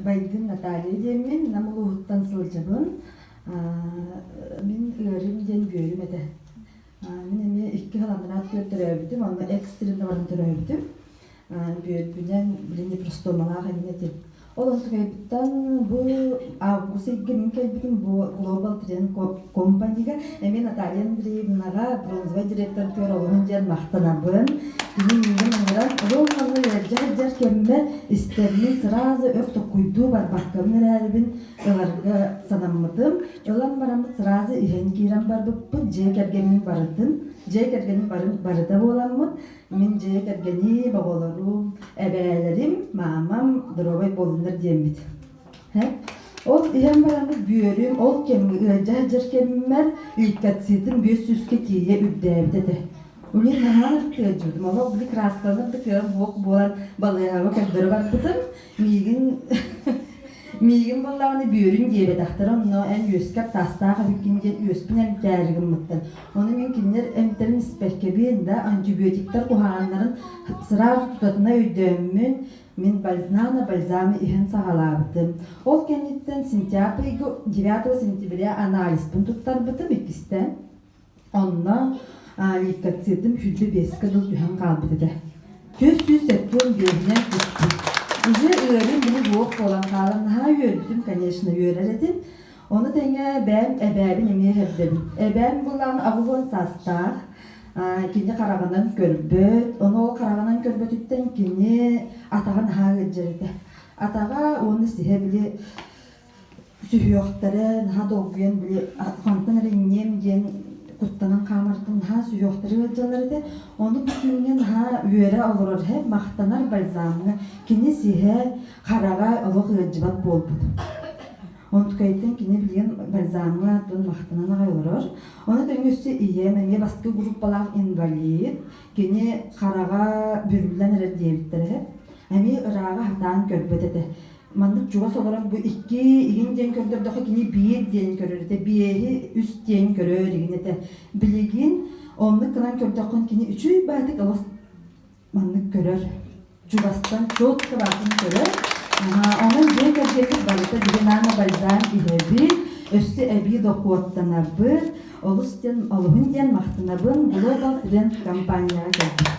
Байдын Наталья диэммин, Нам улууһуттан сылдьабын. Мин ыарыым диэн бүөрүм этэ. Мин эмиэ икки сыл анараа өттүгэр төрөөбүтүм, онно экстренно баран төрөөбүтүм. Бүөрбүнэн билин непростомалаах эҥин этим. Ол онтукайбыттан бу август ыйга мин кэлбитим бу Global Trend Company-га эмиэ Наталья Андреевнаҕа бронзовай директордыгар олуһун диэн махтанабын. Кини миигин ыҥыран, ол манна ыалдьа сылдьар кэммэр истэрмин сразу өр токкуйдуу барбаккабын эрээрибин ыларга санаммытым. Ылан бараммыт сразу иһэн киирэн барбыппыт, дьиэ кэргэммин барытын, дьиэ кэргэним барыта буоламмыт, мин дьиэ кэргэним, оҕолорум, эбээлэрим, маамам доруобай буоллуннар диэммит. Ол иһэн бараммыт бүөрүм ол кэмҥэ ыалдьа сылдьар кэммэр лейкоцитым 500-кэ тиийэ үрдээбит этэ. Уни наһаа ыалдьыбытым. Олох били краскаланар да кыаҕым суох буолан балыыһаҕа көрдөрө барбытым. Миигин Миигин буоллаҕына бүөрүн диэбэтэхтэрэ, онно эн үөскэр таастаах эбиккин диэн үөспүн эмтээри гыммыттар. Ону мин кинилэр эмтэрин испэккэбин да, антибиотиктар куһаҕаннарын сразу тутатына өйдөөммүн, мин бальзана бальзамы иһэн саҕалаабытым. Ол кэнниттэн сентябрь ыйга 9 сентября анализпын туттарбытым иккистээн. Онно лейкоцитым 25-кэ дылы түһэн хаалбыт этэ. 475-инэн түспүт. Уже ыарыым били суох буолан хаалан наһаа үөрбүтүм, конечно, үөрэр этим. Ону тэҥэ бэйэм эбээбин эмиэ иһэрдэбин. Эбээм булан 80 саастаах, кини хараҕынан көрбөт, ону ол хараҕынан көрбөтүттэн кини атаҕа наһаа ыалдьар этэ. Атаҕа уонна сиһэ били сүһүөхтэрэ наһаа долгуйан били хантан эрэ иҥниэм диэн куттанан хаамартан наһаа сүһүөхтэрэ ыалдьаллар этэ. Ону бу күҥҥэ наһаа үөрэ олорор иһэ махтанар бальзамҥа кини сиһэ хараҕа олох ыалдьыбат буолбут. Онтукайыттан кини билигин бальзамҥа тун махтанан аҕай олорор. Ону тэҥэ өссө ийэм эмиэ бастакы группалаах инвалид. Кини хараҕа бүрүллэн эрэр диэбиттэрэ. Эмиэ ырааҕы сатаан көрбөт этэ. Маннык чугас олорон бу икки игин диэн көрдөрдөххө кини биир диэн көрөр этэ, биэһи үс диэн көрөр игин этэ. Билигин оннук гынан көрдөххүн кини үчүгэй баатык олох маннык көрөр. Чугастан четко баатын көрөр. Онон дьиэ кэргэммит барыта биһи наана бальзам иһэбит, өссө эбии дохуоттанабыт. Олус диэн, олуһун диэн махтанабын Global Trend компанияҕа кэлбит.